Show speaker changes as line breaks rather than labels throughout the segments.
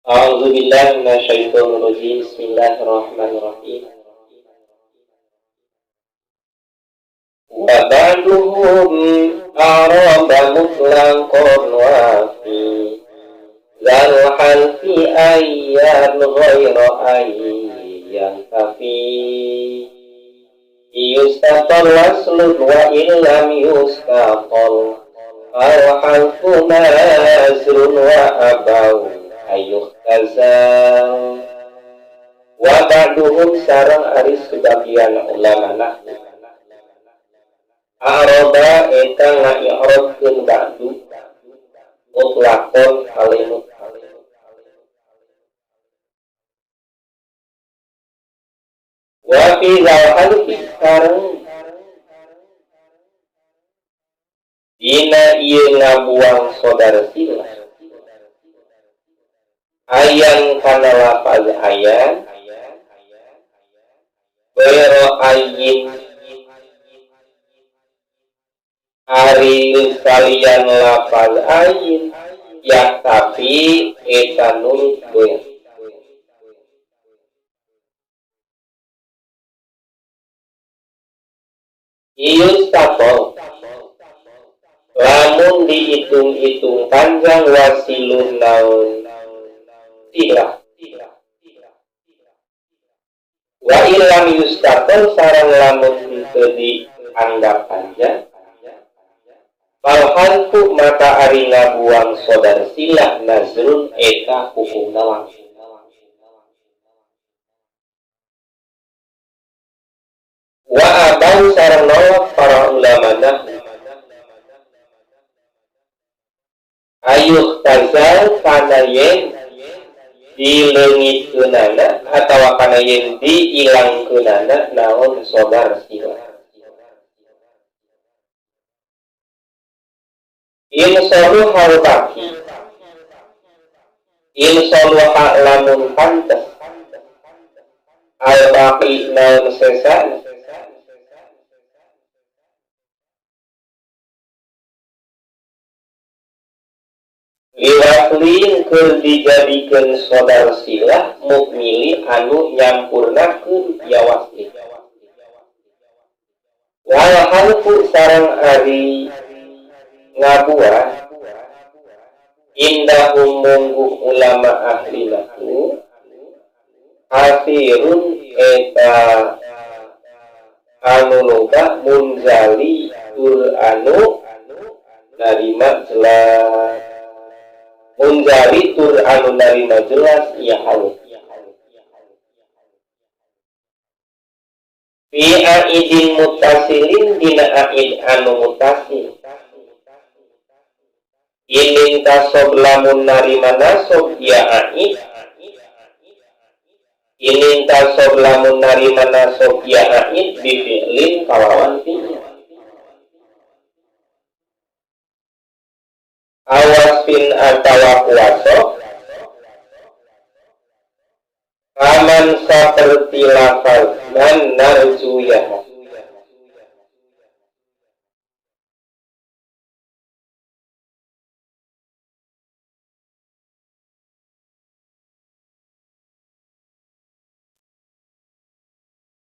A'udzu billahi minasyaitonir rajim. Bismillahirrahmanirrahim. Wa ba'duhum a'raba mutlaqan wa fi zal halfi ayyan ghayra ayyan kafi yustaqal waslun wa illam yustaqal al halfu nazrun wa abau ayyuhtazal. Wa ba'duhum sareng ari sebagian ulama nahwu a'raba eta ngai'rabkeun ba'du mutlaqon kalimut wa fi zal halfi sareng dina ieu ngabuang sodar sila ayan kana lafaz ayan bero ayin ari salian lafaz ayin ya tapi eta nurut goyang yustaqol lamun dihitung-hitung panjang wasilun naun silah wa illam yustaqol sareng lamun henteu dianggap panjang fal harfu maka ari ngabuang sodar silah nazrun eta hukumna langsung. Wa abau sareng nolak para ulama nahwu ayuh tazal kana yen dileungitkeunana atawa kana yen diilangkeunana naon sodar silah. In soluhal baqi in soluha lamun pantes al baqi naon sesana liwaslin keur dijadikeun sodar silah mukmili anu nyampurnakeun ya wasli. Wal halfu sareng ari ngabuah indahum mungguh ulama ahli nahwu kasirun eta anu loba munzali tur anu narima jelas munzali tur anu narima jelas ieu halus fi aidin mutasilin dina aid anu mutasil inin tasob lamun narima nasob ya aid inin tasob lamun narima nasob ya aid bi fi'lin kalawan fi'il awasfin atawa kuwaso aman saperti lafaz man narju yaha.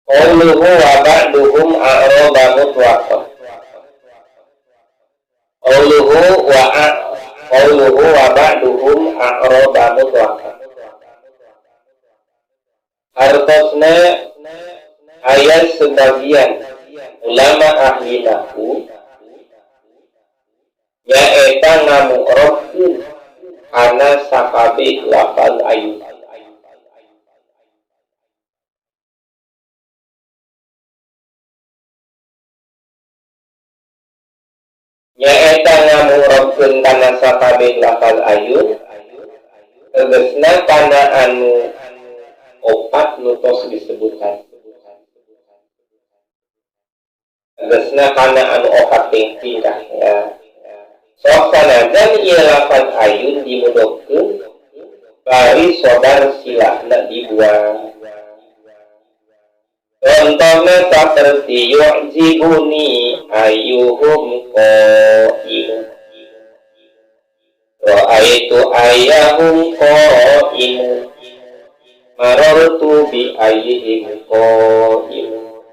Qauluhu wa ba'duhum a'raba mutlaqan. Qauluhu wa ba'duhum a'raba mutlaqan. Hartosna aya sebagian ulama ahli nahwu nyaeta ngamu'rabkeun kana sakabeh lafaz ayun. Nyaeta ngamu'rabkeun kana sakabeh lafaz ayun tegasna kana anu opat nu tos disebutkan. Tegasna kana anu opat tingkah ya. Sok sanajan ieu lafaz ayun dimudofkeun bari sodar silahna dibuang. Contohnya seperti yu'jibuni ayyuhum qa'imun. Ra'aitu ayyahum qa'imun, marartu bi ayyihim qa'imun.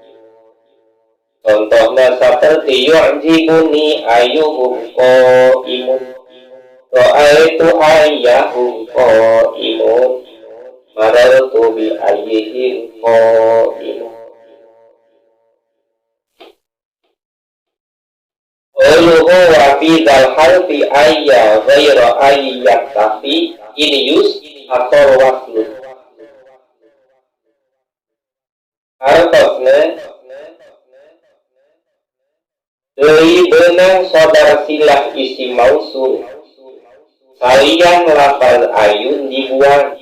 Contohnya seperti yu'jibuni ayyuhum qa'imun, ra'aitu ayyahum qa'imun, marartu bi ayyihim qa'imun. Qawluhu wa fi dzal harfi ayya ghaira ayyak tapi ini yus atau waslu. Artosna deui beunang sodar silah isi mausul salian lafaz ayun dibuang.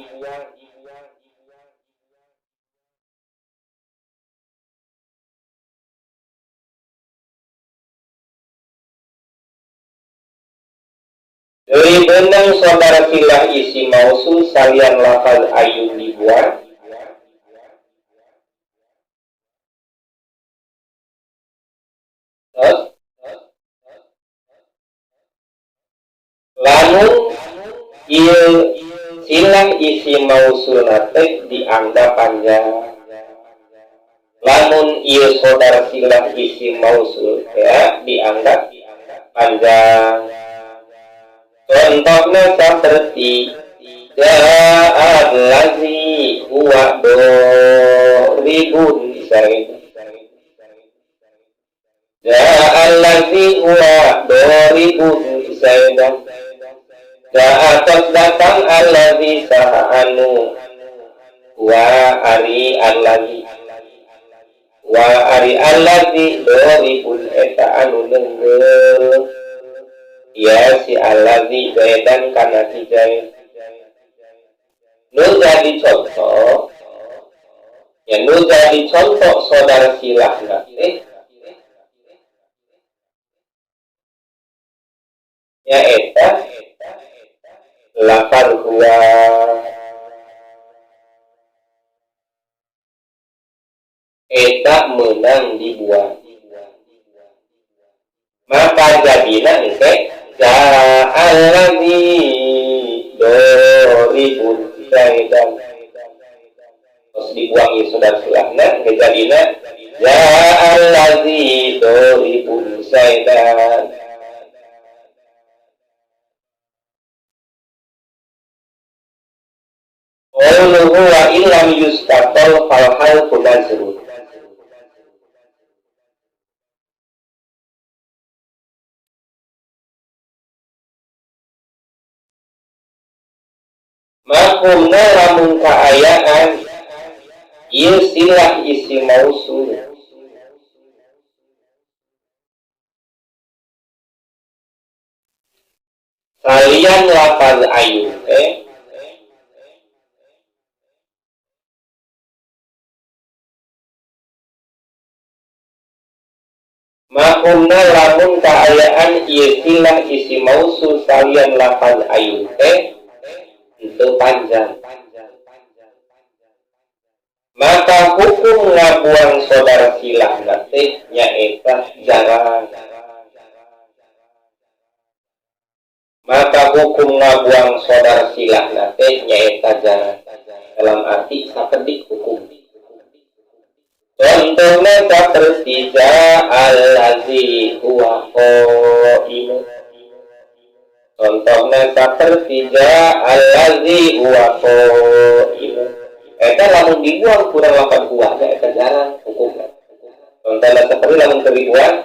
Deui beunang sodar silah isi mausul salian lafaz ayun dibuang. Terus lamun ieu silah isi mausulna teh dianggap panjang. Lamun ieu sodar silah isi mausul teh dianggap panjang. Contohnya seperti ja'al lazi huwa doribun misalnya. Ja'al lazi huwa doribun misalnya. Ja'atos datang allazi saha anu wa ari allazi wa ari allazi doribun eta anu nenggel. Ya si allazi zaidan kana si zaid. Nu jadi contoh, ya nu jadi contoh saudara silahna teh ya eta lafaz huwa eta meunang dibuang. Maka jadina engke ja'alazi doribun zaidan. Terus dibuang ieu saudara silahna engke jadina ja'alazi doribun zaidan. Qawluhu wa illam yustatol fal halqu nazrun. Mafhumna lamun kaayaan ieu silah isi mausul. Salian lafaz ayun teh mafhumna lamun kaayaan ieu silah isi mausul salian lafaz ayun teh itu panjang. Maka hukum ngabuang saudara silah teh nyaeta jarang. Maka hukum ngabuang saudara silah teh nyaeta jarang. Dalam arti sakedik hukum. Contohnya seperti ja'alazi huwa qa'imun. Contohnya seperti ja'alazi huwa qa'imun. Eta lamun dibuang kurang lapan huwa eta jarang hukumna. Contohnya seperti lamun keur dibuang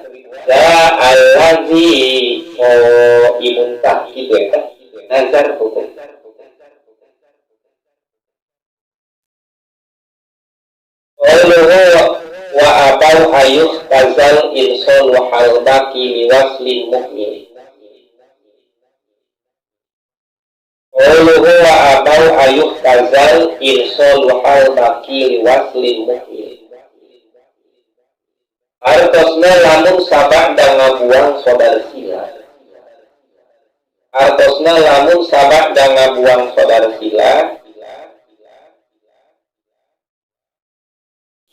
ja'alazi qa'imun tah kitu eta nazar hukum. Qawluhu wa abau ayuh tazal inson wa halbaki liwaslin mu'min. Qawluhu wa abau ayuh tazal inson wa halbaki liwaslin mu'min. Artosna lamun sabak dan ngabuang sodar sila. Artosna lamun sabak dan ngabuang sodar sila.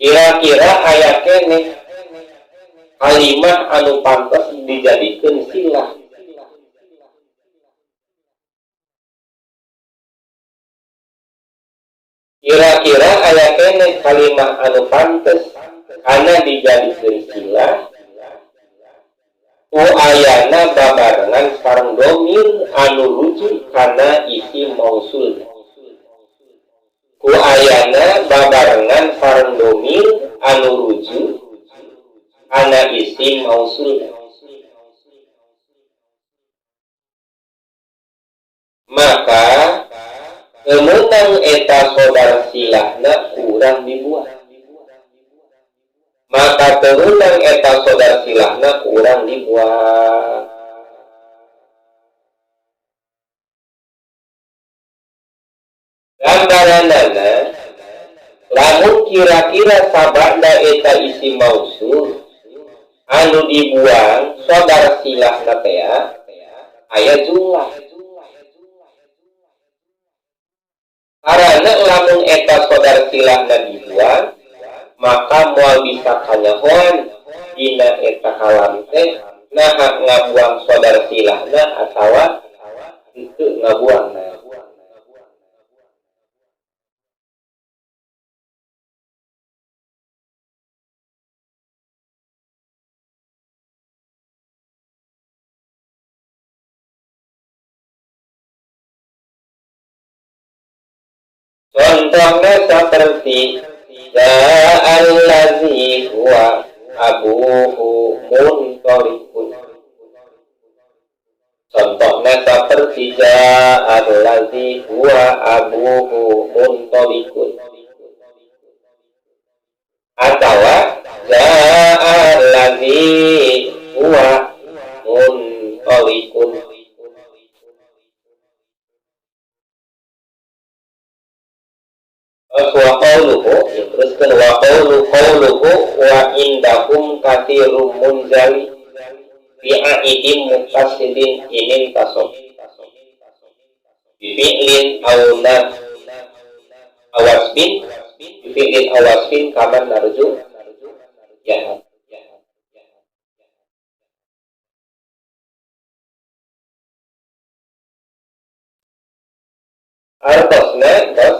Kira-kira aya keneh kalimah anu pantes dijadikeun silah. Kira-kira aya keneh kalimah anu pantes kana dijadikeun silah ku ayana babarengan sareng domir anu rujuk kana isim mausul. Ku ayana babarengan sareng domir anu rujuk kana isim mausul. Maka kemenang eta sodar silahna kurang dibuang. Maka kemenang eta sodar silahna kurang dibuang. Gambaranana lamun kira-kira sabada eta isi mausul anu dibuang sodar silahna teh aya jumlah. Karena lamun eta sodar silahna dibuang maka moal bisa kanyahoan dina eta kalam teh naha ngabuang sodar silahna atawa henteu ngabuangna. Contohnya seperti ja'allazi huwa abuhu muntolikun. Contohnya seperti ja'allazi huwa abuhu muntolikun. Atau ja'allazi huwa muntolikun. Wa qawluhu, teruskan wa qawlu qawluhu wa indahum katsirum munzali bi a'idim muttasilin inin tasob bi fi'lin aw na awasbin bi fi'lin awasbin kaman narju ya. Artosna tos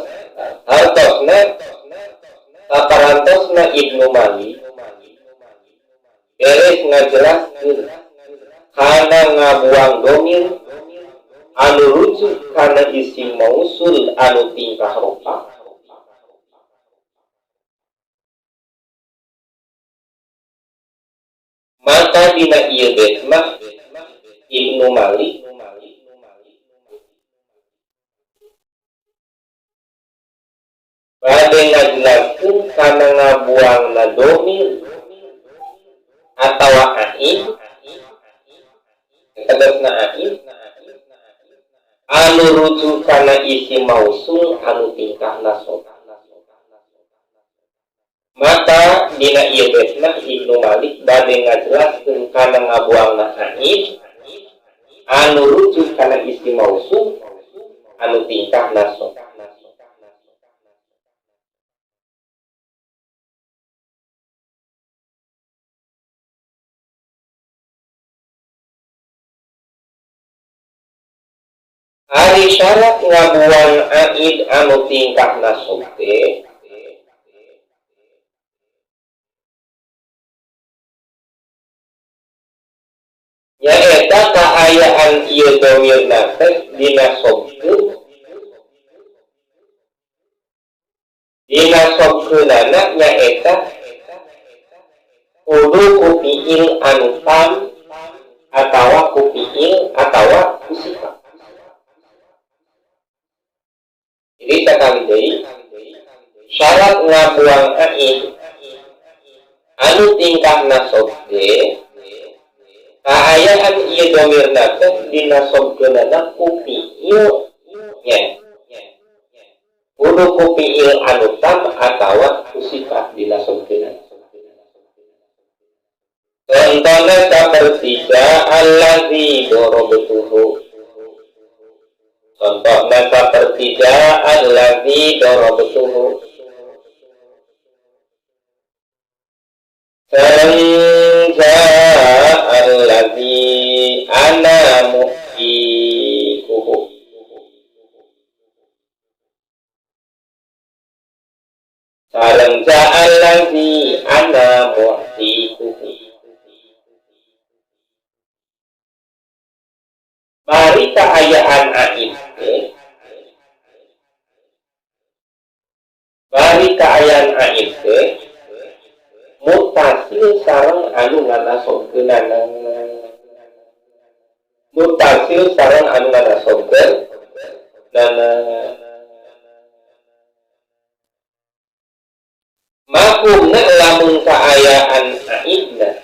hartosna saparantosna Ibnu Malik beres ngajelaskeun kana ngabuang domir anu rujuk kana isim mausul anu tingkah rupa maka dina ieu bait mah Ibnu Malik bade ngajelaskeun kana ngabuangna domir atawa ain tegasna ain anu rujuk kana isi mausul anu tingkahna sob. Maka dina ieu bait mah Ibnu Malik bade ngajelaskeun kana ngabuangna ain anu rujuk kana isi mausul anu tingkahna sob. Ari syarat ngabuang aid anu tingkah nasab teh nyaeta kaayaan ieu domirna teh dinasobkeun dinasobkeunana nyaeta kudu ku fiil anu tam atawa ku fiil atawa ku sifat. Jadi sekali deui syarat ngabuang ain anu tingkah nasab teh kaayaan ieu domirna teh dinasobkeunana ku fiil nya kudu ku fiil anu tam atawa ku sifat dinasobkeunana. Contohna saperti ja'allazi darabtuhu. Contohna saperti ja'allazi darabtuhu. Sareng ja'allazi ana muhkikuhu. Sareng ja'allazi ana mu'tikuhu. Bari kaayaan aib teh, bari kaayaan aib teh mutasil sareng anu nganasobkeunana. Mutasil sareng anu nganasobkeunana. Mafhumna lamun kaayaan aibna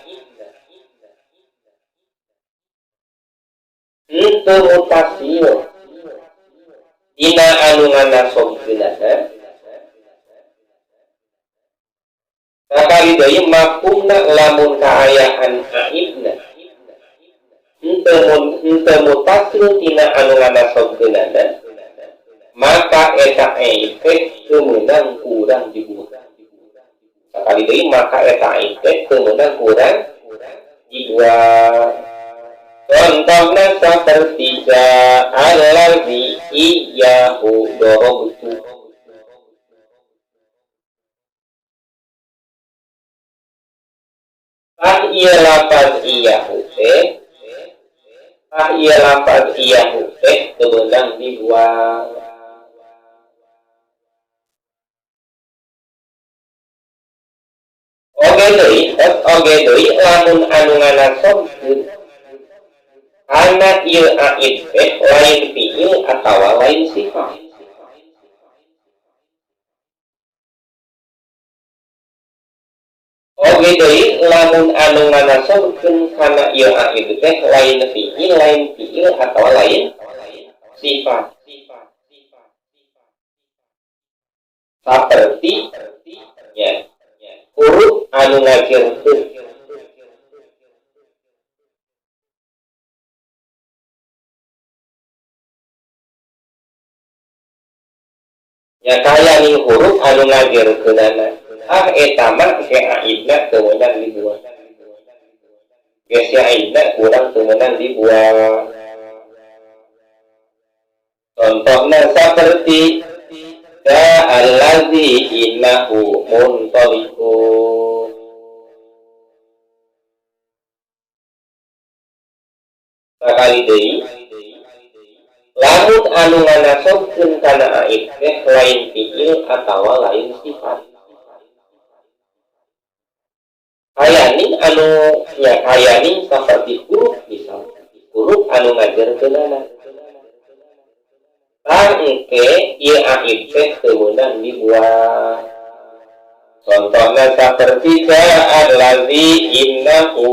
henteu mutasil dina anu nganasobkeunana. Sakali deui mafhumna lamun kaayaan aibna henteu mutasil tina anu nganasobkeunana, maka eta aib teh teu meunang kurang dibuang. Sakali deui maka eta aib teh teu meunang kurang dibuang. Contohna saperti ja'allazi iyyahu darabtu. Tah ieu lafaz iyyahu teh, tah ieu lafaz iyyahu teh teu meunang dibuang. Oge deui, oge deui lamun anu nganasobkeun kana ieu aib teh lain fiil atawa lain sifat. Oge deui lamun anu nganasobkeun kana ieu aib teh lain fiil, lain fiil atawa lain sifat. Saperti nya huruf anu ngajerkeun. Nya kaya ning huruf anu ngajerkeunana. Ah eta mah si aibna teu meunang dibuang. Ge si aibna kurang teu meunang dibuang. Contohna saperti ja'allazi innahu muntaliqun. Sakali deui lamun anu nganasobkeun kana aib teh lain fiil atawa lain sifat. Kayaning anu nya kayaning saperti huruf misal huruf anu ngajerkeunana. Tah engke ieu aib teh teu meunang dibuang. Contohna saperti ja'allazi innahu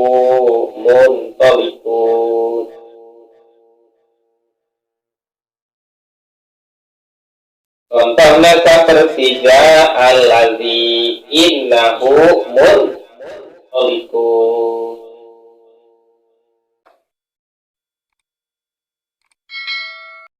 muntaliqun. Contohna saperti ja'allazi innahu muntaliqun.